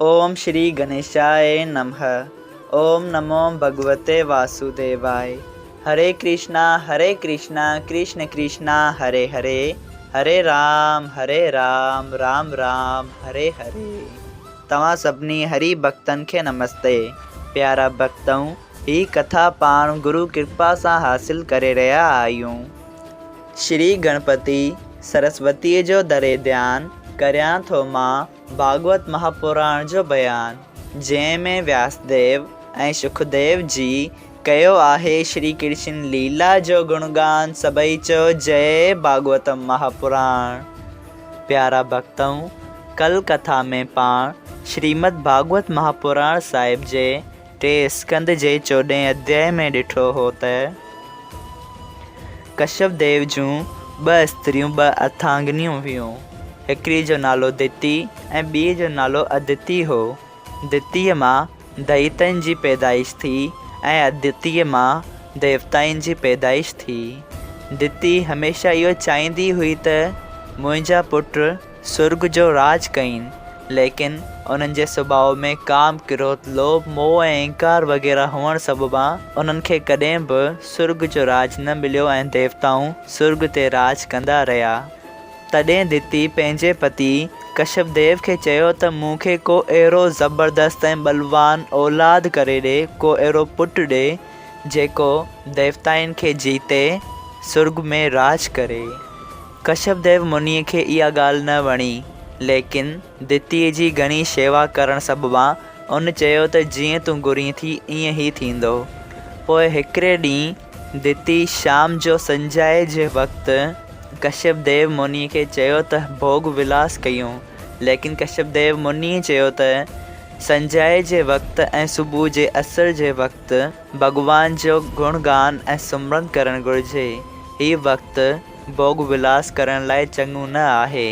اوم شري گنيشاء نمه اوم نمو ڀڳوتي واسوديواء هري ڪرشنا هري ڪرشنا ڪرشن ڪرشنا هري هري هري رام هري رام رام رام هري هري توهان سڀني هري ڀڳتن کي نمستي پيارا ڀڳتؤ هي ڪٿا پاڻ گرو ڪرپا سان حاصل ڪري رهيا آهيون. شري گڻپتي سرسوتيء جو ڌري ڌيان ڪريان ٿو مان ڀاڳوت مهاپراڻ جو بيان، جنهن ۾ وياسديو ۽ شڪديو جي ڪيو آهي شري ڪرشن ليلا جو گڻگان سڀئي چئو جئي ڀاڳوتم مهاپراڻ. پيارا ڀڳتؤ! ڪل ڪٿا ۾ پاڻ شريمد ڀاڳوت مهاپراڻ صاحب جي ٽي اسڪنڌ جي چوڏهين اڌيائي ۾ ڏٺو هو ته ڪشيپ ديو جون ٻه استريون ٻه اٿانگنيون هيون. هڪڙي جو نالو دتي ۽ ٻيء جو نالو ادتي هو. دتيء مان دئيتن جي پيدائش ٿي ۽ ادتيء مان ديوتائن جي پيدائش ٿي. دتي هميشه اهو چاهيندي هئي ته منهنجا پٽ سرڳ جو راڄ ڪين، ليڪن انهن جي سڀاء ۾ ڪام، ڪروڌ، لوڀ، موهه ۽ اهنڪار وغيره هئڻ سببان انهن کي ڪڏهن به سرڳ جو راڄ نه مليو ۽ ديوتائون سرڳ تي راڄ ڪندا رهيا. تڏهن دتي پنهنجي پتي ڪشيپ ديو کي چيو ته مون کي ڪو اهڙو زبردست ۽ ٻلوان اولاد ڪري ڏي، ڪو اهڙو پٽ ڏي، جيڪو ديوتائن کي جيتي سرڳ ۾ راڄ ڪري. ڪشيپ ديو منيء کي اها ڳالهه نه وڻي، ليڪن دتيء جي گهڻي شيوا ڪرڻ سببان ان چيو ته جيئن تون گهرين ٿي ائين ئي ٿيندو. پوء هڪڙي ڏينهن دتي شام جو سنجهائي جي وقت ڪشيپ ديو منيء کي چيو ته ڀوڳ ولاس ڪيون، ليڪن ڪشيپ ديو منيء چيو ته سنجهائي جي وقت ۽ صبح جي اسر جي وقت ڀڳوان جو گڻ گان ۽ سمرن ڪرڻ گهرجي، هي وقت ڀوڳ ولاس ڪرڻ لاء چڱو نه آهي.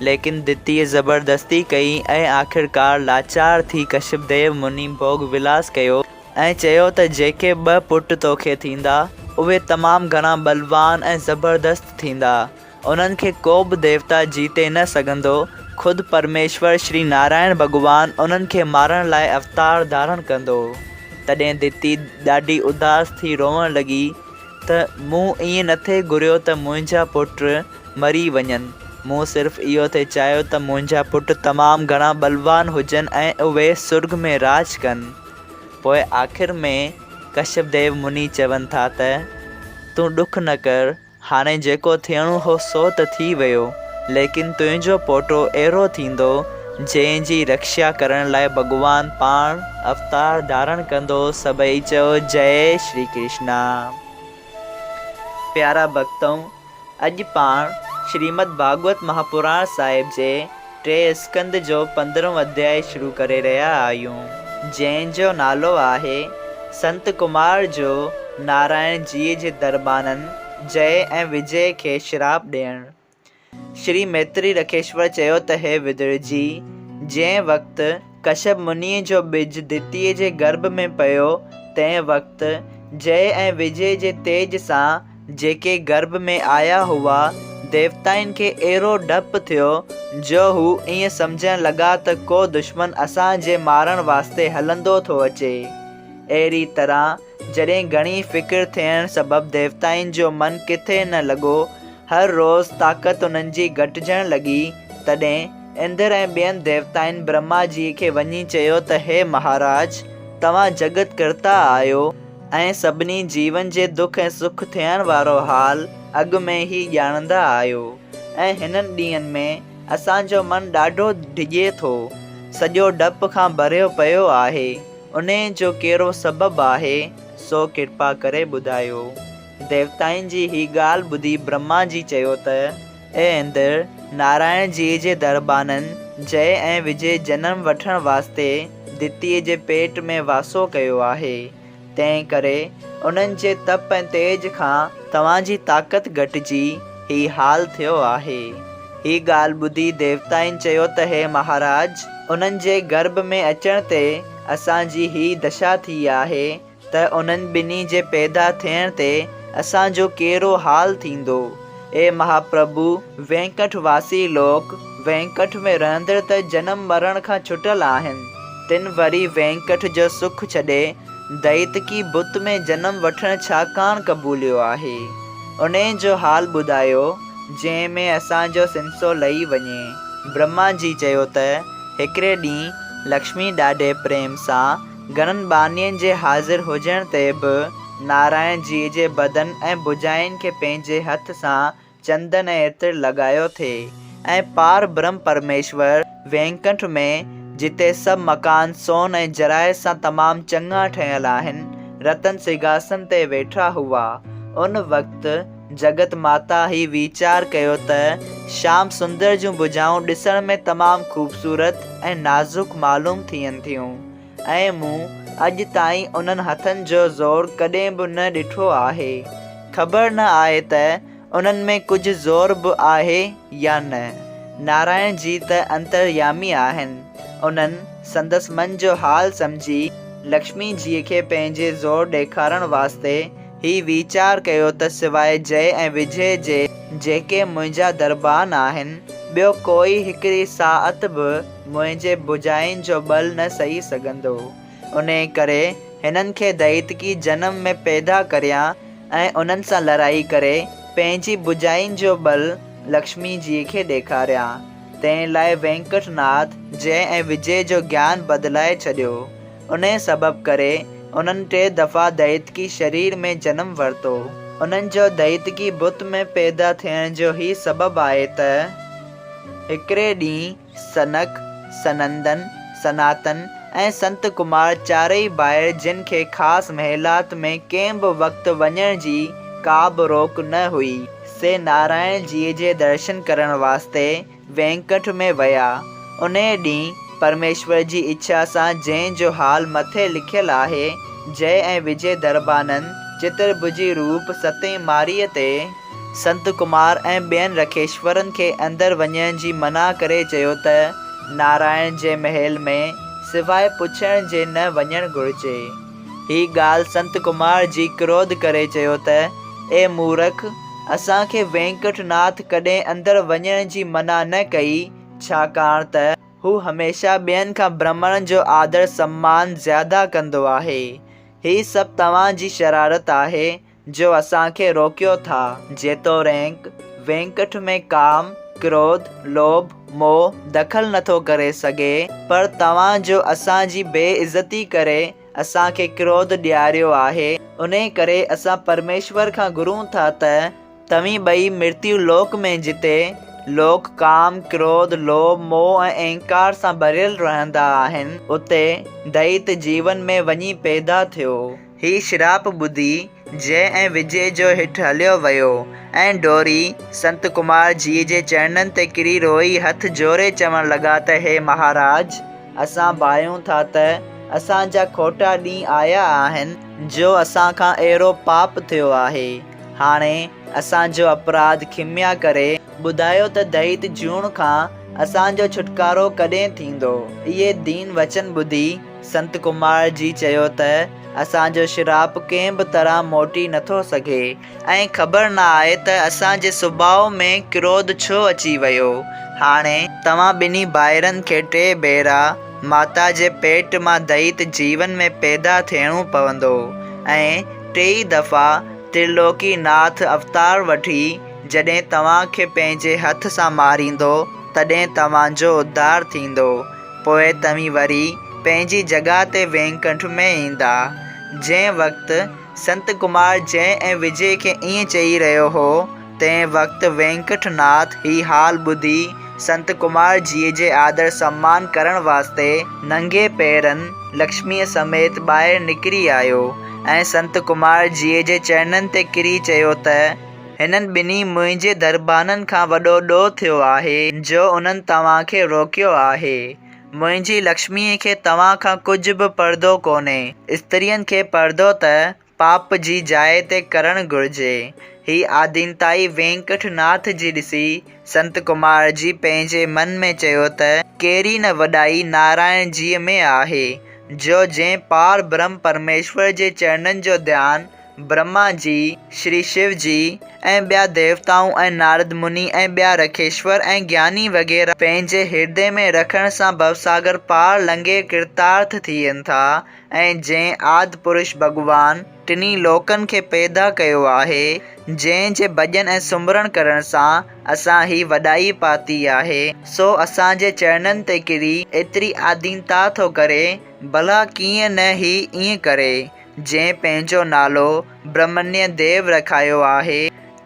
ليڪن دتيء زبردستي ڪئي ۽ آخرڪار لاچار ٿي ڪشيپ ديو مني ڀوڳ ولاس ڪيو ۽ چيو ته جيڪي ٻه پٽ توکي ٿيندا، اهي تمام گهڻا ٻلوان ۽ زبردست ٿيندا. انهن کي ڪو به ديوتا جيتي نه سگهندو. خود پرميشور شري نارائڻ ڀڳوان انهن کي مارڻ لاء اوتار ڌارڻ ڪندو. تڏهن دتي ڏاڍي اداس ٿي روئڻ لڳي. ته مون ائين نه ٿي گهريو ته منهنجا پٽ مري وڃن، مون صرف اهو ٿي چاهيو ته منهنجا پٽ تمام گهڻا ٻلوان هجن ۽ اهي سرڳ ۾ راڄ ڪن. پوء آخر ۾ ڪشيپ ديو مني چون ٿا ته تون ڏک نه ڪر، هاڻي جيڪو ٿيڻو هو سو ته ٿي ويو، ليڪن تنهنجو پوٽو اهڙو ٿيندو، جنهن جي رڪشا ڪرڻ لاء ڀڳوان پاڻ اوتار ڌارڻ ڪندو، سڀئي چئو جئي شري ڪرشنا. پيارا ڀڳتؤ! اڄ پاڻ شريمد ڀاڳوت مهاپراڻ صاحب جي ٽي اسڪنڌ جو پندرهون اڌيائي شروع ڪري رهيا آهيون، جنهن جو نالو آهي سنت ڪمار جو نارائڻ جيء جي درٻانن جئي ۽ وجئي کي شراپ ڏيڻ. شري ميتري رکيشور چيو ته هي ودر جي! جنهن وقت ڪشيپ منيء جو ٻج دتيء جي گرڀ ۾ پيو، تنهن وقت جئه ۽ وجئه جي تيج سان جيڪي گرڀ ۾ آيا هئا، ديوتائن کي اهڙو ڊپ ٿيو، جو هو ائين سمجهڻ لڳا ته ڪو دشمن اسان جي مارڻ واسطي هلندو ٿو اچي. اهڙي طرح جڏهن گهڻي فڪر ٿيڻ سبب ديوتائن جو من ڪٿي نه لڳو، هر روز طاقت انهن جي گهٽجڻ لڳي، تڏهن اندر ۽ ٻين ديوتائن برهما جيء کي وڃي چيو ته هي مهاراج! توهان جڳت ڪرتا آهيو ۽ سڀني جيون جي دک ۽ سک ٿيڻ وارو حال اڳ ۾ ئي ڄاڻندا آهيو ۽ هنن ڏينهن ۾ اسان جو من ڏاڍو ڊڄي ٿو، سڄو ڊپ کان ڀريو پيو آهي، انهيء جو ڪهڙو سبب آهي، سو ڪرپا ڪري ٻڌايو. ديوتائن جي هي ڳالهه ٻڌي برهما جي چيو ته، اي اندر! نارائڻ جيء جي درٻانن جئه ۽ وجئه جنم وٺڻ واسطي دتيء جي پيٽ ۾ واسو ڪيو آهي، تنهن ڪري انهن جي تپ ۽ تيج کان توهان جي طاقت گهٽجي هي حال ٿيو آهي. هي ڳالهه ٻڌي ديوتائن چيو ته هي مهاراج! انهن جي گرڀ ۾ اچڻ تي اسان جي هي دشا ٿي آهي ته انهن ٻنهي جي پيدا ٿيڻ تي اسان جو ڪهڙو حال ٿيندو؟ اي مهاپرڀو! وينڪٺ واسي لوڪ، وينڪٺ ۾ رهندڙ ته جنم مرڻ کان ڇٽل آهن، تن وري وينڪٺ جو سک ڇڏي دئيتڪي بت ۾ جنم وٺڻ ڇاڪاڻ قبوليو آهي؟ انهيء جو حال ٻڌايو، جنهن ۾ اسان جو سنسو لهي وڃي. برهما جي چيو ته، هڪڙي ڏينهن لڪشمي ڏاڍي پريم سان گهڻن ٻانهين جي حاضر هجڻ تي به نارائڻ جيء جي بدن ۽ ڀجائن کي پنهنجي هٿ سان چندن ۽ عطر لڳايو ٿي ۽ پار برهم پرميشور وينڪنٺ ۾ جتي سڀ مڪان سون ۽ جرائي سان تمام چڱا ٺهيل آهن، رتن سنگهاسن تي ويٺا هئا. ان وقت جڳت ماتا هي ويچار ڪيو ته شام سندر جون ڀجائون ڏسڻ ۾ تمام خوبصورت ۽ نازڪ معلوم ٿين ٿيون ۽ مون اڄ تائين انهن هٿن جو زور ڪڏهن به نه ڏٺو آهي. خبر نه آهي ته انهن ۾ ڪجهه زور به آهي يا نه. نارائڻ جي ته انتريامي آهن. انهن سندس من جو حال سمجهي لڪشمي جيء کي پنهنجي زور ڏيکارڻ واسطي هي ويچار ڪيو ته سواء جئه ۽ وجئه جي جيڪي منهنجا دربان آهن، ٻيو ڪوئي هڪڙي ساعت به منهنجي ڀجائين جو ٻل نه سهي سگهندو. انهيء ڪري هنن کي دئيتڪي جنم ۾ پيدا ڪريان ۽ انهن سان لڙائي ڪري پنهنجي ڀجائين جو ٻل لڪشمي جيء کي ڏيکاريان. تنهن لاء وينڪٽ ناٿ جئه ۽ وجئه جو گيان بدلائي ڇڏيو. انهيء سبب ڪري انهن ٽي دفعا دئيتڪي شرير ۾ جنم ورتو. انهن جو دئيتڪي بت ۾ پيدا ٿيڻ جو هي سبب آهي ته هڪڙي ڏينهن سنڪ، سنندن، سناتن ۽ سنت ڪمار چارئي ڀائر جن کي خاص محلات ۾ ڪنهن به وقت وڃڻ جي ڪا به روڪ نه هئي، سي نارائڻ جيء جي درشن ڪرڻ واسطي وينڪٺ ۾ ويا. انهيء ڏينهن پرميشور جي اڇا سان جنهن جو حال مٿي لکيل آهي، جئه ۽ وجئه دربانن چترڀجي روپ ستين ماريء تي، سنت ڪمار ۽ ٻين رکيشورن کي اندر وڃڻ جي منع ڪري چيو ته نارائڻ جي محل ۾ سواء پڇڻ جي نه وڃڻ گهرجي. هي ڳالهه سنت ڪمار جي ڪروڌ ڪري چيو ته اي مورک! اسان کي وينڪٽ ناٿ ڪڏهن اندر وڃڻ جي منع نه ڪئي، ڇاڪاڻ ته هو هميشه ٻين کان برهمڻن جو آدر سمان زياده ڪندو آهي. هي سڀ توهان جي شرارت آهي جو اسان کي روڪيو ٿا. جيتوڻيڪ وينڪٽ ۾ ڪام، ڪروڌ، لوڀ، موهه دخل نٿو ڪري سگهي، پر توهان جو اسان جي بي عزتي ڪري اسان کي ڪروڌ ڏياريو آهي، انهي ڪري اسان پرميشور کان گهرون ٿا ته توهين ٻئي مرتيو لوڪ ۾ جتي لوڪ ڪام، ڪروڌ، لوڀ، موهه ۽ اهنڪار سان ڀريل رهندا آهن، اتي دئيت جيون ۾ وڃي پيدا ٿيو. هي شراپ ٻڌي جئه ۽ وجئه جو هيٺ هليو ويو ۽ ڊوري سنت ڪمار جيء جي چرڻن تي ڪري روئي هٿ جوڙي چوڻ لڳا ته هي مهاراج! اسان ڀانئيون ٿا ته اسان جا کوٽا ڏينهن آيا آهن جو اسان کان اهڙو پاپ ٿيو آهي. هاڻي اسان جو اپراڌ کميا ڪري ٻڌايو ته دئيت جوڻ کان اسان جو ڇوٽڪارو ڪڏهن ٿيندو؟ اهي دين وچن ٻڌي سنت ڪمار جي چيو ته اسان جو شراپ ڪنهن به طرح موٽي نٿو سگهي ۽ خبر نه آهي ته اسان جي سڀاء ۾ ڪروڌ ڇو اچي ويو. هاڻي توهان ٻنهي ڀائرن کي ٽي ڀيرا ماتا جي پيٽ مان دئيت جيون ۾ پيدا ٿيڻو پوندو ۽ ٽيئي دفعا ترلوڪي ناٿ اوتار وٺي جڏهن توهان کي پنهنجي هٿ سان ماريندو تڏهن توهان جو اڌار ٿيندو. پوء توهين وري پنهنجي جڳهه تي وينڪنٺ ۾ ايندا. جنهن وقت سنت ڪمار جئه ۽ وجئه کي ائين چئي رهيو هو، تنهن وقت وينڪٽ ناٿ هي حال ٻڌي سنت ڪمار جيء جي آدر سمان ڪرڻ واسطي ننگي پيرن لڪشميء سميت ٻاهر نڪري آيو ۽ سنت ڪمار جيء جي چرنن تي ڪري چيو ته، هنن ٻنهي منهنجي دربانن کان وڏو ڏوهه ٿيو آهي، جو انهن توهان کي روڪيو آهي. منهنجي لڪشميء کي توهان کان ڪجهه به پردو ڪونهي. استرين کي پردو ته پاپ جي جاء تي ڪرڻ گهرجي. هي آدينتائي وينڪٽ ناٿ جي ڏسي، سنت ڪمار جي پنهنجي من ۾ چيو ته ڪهڙي نه وڏائي نارائڻ جيء ۾ آهي، جو جنهن پار برهم پرميشور جي چرنن جو ڌيان، برهما جي، شري شو جي ۽ ٻيا ديوتائون ۽ نارد مني ۽ ٻيا رکيشور ۽ گياني وغيره پنهنجي هردي ۾ رکڻ سان ڀوساگر پار لنگهي ڪرتارٿ ٿين ٿا ۽ جنهن آد پرش ڀڳوان ٽنهي لوڪن کي پيدا ڪيو آهي، جنهن جي ڀڄن ۽ سمرڻ ڪرڻ سان اسان هي وڏائي پاتي آهي، سو اسان جي چرڻن تي ڪري ايتري آڌينتا ٿو ڪري، ڀلا ڪيئن نه هي ائين ڪري، جنهن پنهنجو نالو برهمڻيه ديو رکايو آهي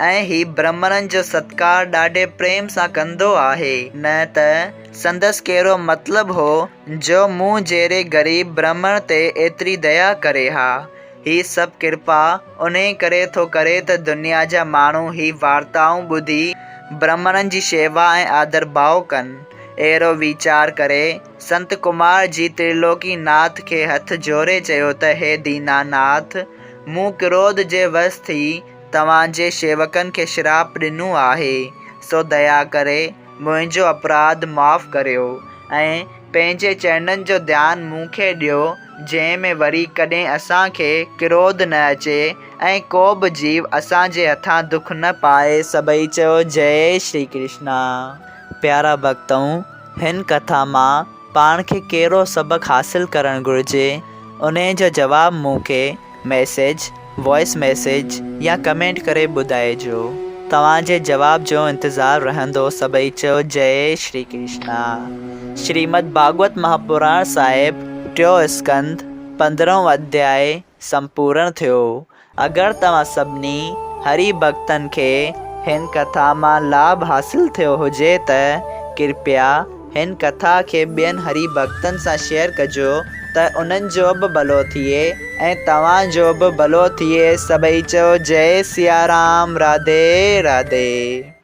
۽ هي برهمڻن جو ستڪار ڏاڍي پريم سان ڪندو آهي، نه ته سندس ڪهڙو مطلب هو جو مون جهڙي غريب برهمڻ تي ايتري ديا ڪري ها. هي سڀ ڪرپا انهي ڪري ٿو ڪري ته دنيا جا ماڻهو هي وارتائون ٻڌي برهمڻن جي شيوا ۽ آدرڀاء ڪن. اهڙو ويچار ڪري سنت ڪمار جي ترلوڪي ناٿ کي هٿ جوڙي چيو ته هي دينا ناٿ! مون ڪروڌ جي وس ٿي توهان جي شيوڪن کي شراپ ڏنو آهي، سو ديا ڪري منهنجو اپراڌ معاف ڪريو ۽ پنهنجي چرڻن جو ڌيان مون کي ڏيو، جنهن ۾ وري ڪڏهن اسان کي ڪروڌ نه اچي ۽ ڪو به جيو اسان جي هٿان دک نه پائي. سڀئي چيو جئي شري ڪرشنا. پيارا ڀڳتؤ! هن ڪٿا مان پاڻ کي ڪهڙو سبق حاصل ڪرڻ گهرجي، انهي جو جواب مون کي ميسيج، وائس ميسيج يا ڪمينٽ ڪري ٻڌائجو. توهان جي جواب جو انتظار رهندو سڀئي چئو جئي شري ڪرشنا. شريمد ڀاڳوت مهاپراڻ صاحب ٽيون اسڪنڌ پندرهون اڌياء سمپورڻ ٿيو. اگر توهان سڀني هري ڀڳتن کي هن ڪٿا مان لاڀ حاصل ٿيو هجي ته ڪرپيا هن ڪٿا کي ٻين هري ڀڳتن سان شيئر ڪجو ته انهن جو به ڀلو ٿئي ۽ توهان جو به ڀلو ٿئي سڀئي چئو جئي سيارام راڌي راڌي.